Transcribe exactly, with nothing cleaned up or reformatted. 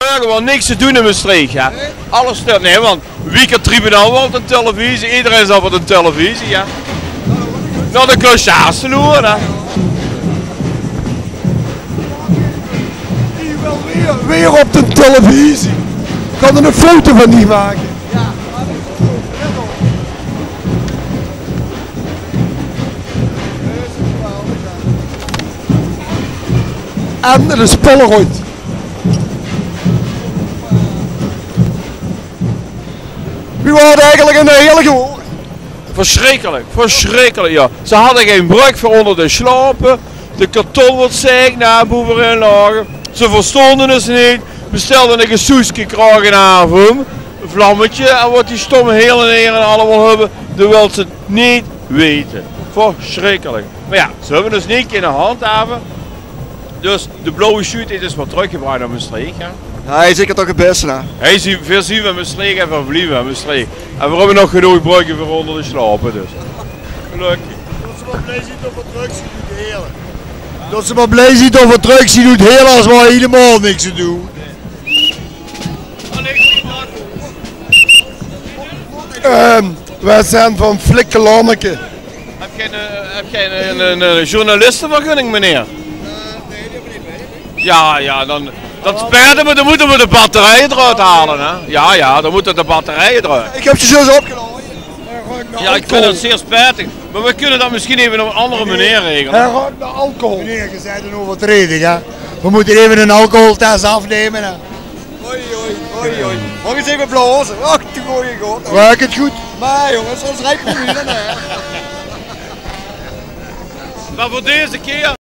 Mörge waal niks te doen in Mestreech, hè. Alles stop. Nae, want wie 't tribunaal waal op de televisie, ederein zal op de televisie, hè. Nao de clochards te loere, hè. Die waal weer, weer op de televisie. Kan d'r 'n foto van die make? En 't is Polaroid. Wie waor 't eigelik in de heerlijke woord? Versjrikkelik, versjrikkelik, jao. Ze hadde gein brögk veur ónger te sjlaope. De karton woort zeik nao boeve in laoge. Ze verstónge us neet. Bestèlde e gesoeske, kraoge 'n aaf um. Vlammetje en wat die stom hele heren allemaol höbbe, de wèlt ze neet weite. Versjrikkelik. Mer jao, ze höbbe us neet kinne handhave. Dus de Blauwe Sjuut is dus weer trökgebrach nao Mestreech, hè? Jao, hae is zeker toch 't bèste, hè? Hae is, veer zien van Mestreech en veer blieve in Mestreech. En veer höbbe nog genóg brögke veur ónger te sjlaope, dus. Gelökkig. Tot ze mer blie zien tot veer trök zien oet Heerle. Tot ze mer blie zien tot veer trök zien oet Heerle, es veer hielemaol niks te doen. Ehm, Veer zien van Flikke Lanneke. Höb geer 'n, eh, höb geer 'n, 'n, 'n, 'n journalistevergunning, meneer? Jao, jao, dan, dat spijt me, dan mótte v'r de batterije d'roet haole, hè? Jao, jao, dan mótte de batterije d'roet. Ich höb ze zjus opgelaoje. Jao, ich vinj dat zeer spijtig. Mer v'r kinne dat mesjien effe op 'n anger meneer regele. Hae ruuk nao alcohol. Meneer, geer zeet in euvertraejing, hè? V'r mótte effe 'n alcoholtest aafnumme, hè? Oei, oei, oei, oei. Maag ich ins effe blaoze? Ach, de gooje god. Ruuk 't good? Mer jónges, soms riep me neet, hè. Mer veur deze kier.